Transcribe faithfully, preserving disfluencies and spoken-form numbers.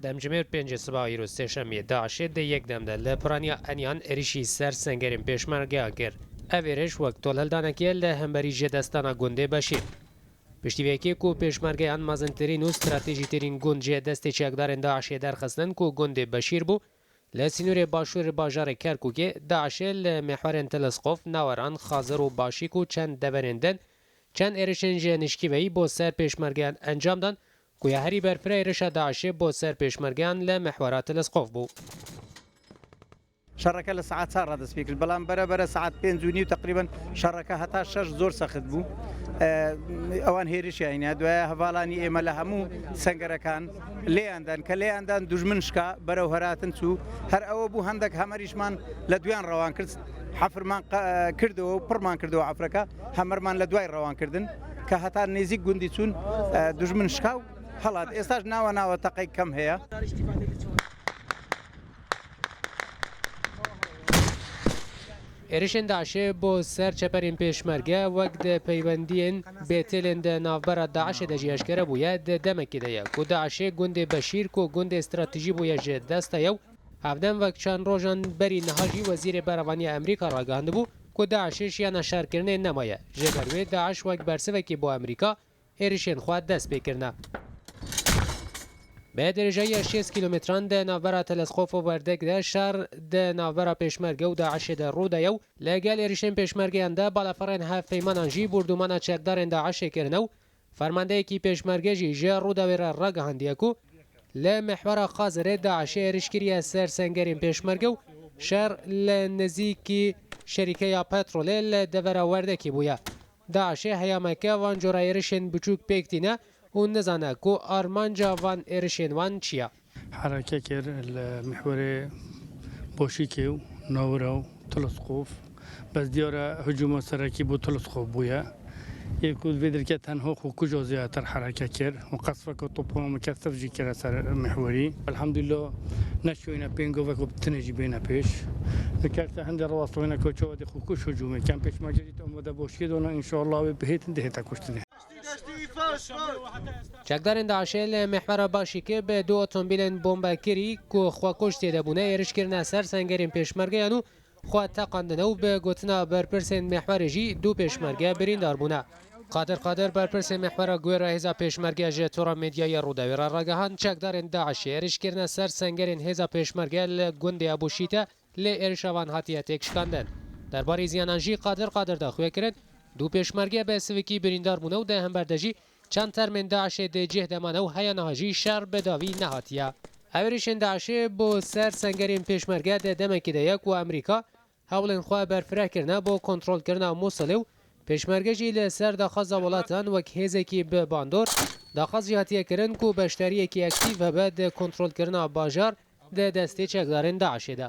Demjimêr pêncê siba îro sêşemiyê DAIŞê di yek dem de li piraniya Eniyan êrişî ser sengerên pêşmergeyan kir. Ev êriş wek tolhildanekê li hemberî jêdestdana gundê Beşîr. Piştî vê yekê ku pêşmergeyan mezintirîn û stratejîtirîn gund ji destê çekdarên DAIŞê derxistin ku gundê Beşîr bû, li sînorê başûr bajarê Kerkûkê DAIŞê li mihwerên Telesqof, Naweran, Xazir û Başîk û çend deverên din çend êrişên ji nişkîveyî bo ser pêşmergeyan encam dan ku ya herî berfireh êrişa DAIŞê bo ser pêşmergeyan li mihwera Telesqof bû. شەڕەکە لە سەعات چار ڕادەست پێ کرد، بەڵام بەرە بەرە سەعات پێنج و نیو تقریبەن شەڕەکە هەتا شەش زۆر سەخت بوو. ئەوان هێرشیانە دوایە هەڤاڵانی ئێمە لە هەموو سنگەرەکان لێیاندان کە لێیاندان دوژمن شکا بەرەو هەراتن چوو. هەر ئەوە بوو هەندێک هەمەریشمان لە دویان ڕەوان کرد، حەفرمان کردەوە و پڕمان کردەوە عەفرەکە، هەمەرمان لە دوای ڕەوان کردن کە هەتا نێزیک گوندی چوون. دوژمن شکا و هەڵات. ئێستاش ناوە ناوە تەقەی کەم هەیە. Êrişên DAIŞê bo ser çeperên pêşmerge wek di peywendiyên bêtêlên di navbera DAIŞê de jî eşkere bûye, di demekê de ye ku DAIŞê gundê Beşîr ku gundê stratejî bûye ji dest daye û hevdem wek çend rojan berî niha jî Wezîrê Berevaniya Amerîka ragihandibû ku DAIŞê şiyana şerkirinê nemaye. Ji ber wê DAIŞ wek bersivekê bo Amerîka êrişên xwe dest pê kirine. Bi dirêjayiya şêst kîlometran di navbera Telesqof û Werdek de şer di navbera Pêşmerge û DAIŞê de rû daye û li gel êrişên Pêşmergeyan de balafirên hevpeymanan jî bordûmana çekdarên DAIŞê kirine û fermandeyekî Pêşmerge jî ji Rûdawê re ragihandiye ku li mihwera Xazirê DAIŞê êriş kiriye ser sengerên Pêşmerge û şer li nizîkî şerîkeya petrolê li devera Werdekê bûye. DAIŞê heyameke van cora êrişên biçûk pêk tîne û nizane ku armanca van êrişên wan çi ye. Hereke kir li mihwerê Boşîkê û Nawira û Telesqof. Bes diyar e hicûma serekî bo Telesqof bûye. Yê ku vê dirke tenha xwe kuja zêdetir hereke kir û qesfeke topama mukesef jî kire ser mihwerî. Elhamdulillah neşiyone pêngovek û tinê jî bêne pêş. Li kerta hindê rewastewêne ku çawa dê xwe kuj hicûmê kem pêşmerge jî te umede boşiyê dona, înşallah wê bihêtin dihête kuştinê. Çekdarên DAIŞê li mihwera Başîkê bi du otomobîlên bombekirî ku xwekuj tê de bûne êriş kirine ser sengerên pêşmergeyan û xwe teqandine û bi gotina berpirsên mihwerê jî du pêşmerge birîndar bûne. Qadir Qadir berpirsê mihwera guhêra hêza pêşmerge ji tora medyayê Rûdawê re ragihand, çekdarên DAIŞê êriş kirine ser sengerên hêza pêşmerge li gundê Ebû Şîte lê êrişa van hatiye têkşikandin. Derbarê ziyanan jî Qadir Qadir daxuya kirin, du pêşmerge bi sivikî birîndar bûne û di hember de jî çend termên DAIŞê di cih de mane û heya niha jî şer bi dawî nehatiye. Ev êrişên DAIŞê bo ser sengerên pêşmerge di demekê de ye ku Amerîka hewlên xwe berfireh kirine bo kontrolkirina Mûsilê û pêşmerge jî li ser daxwaza welatan wek hêzekî bi bandor daxwaz jî hatiye kirin ku beşdariyekî aktîf hebe di kontrolkirina bajar di destê çekdarên DAIŞê de.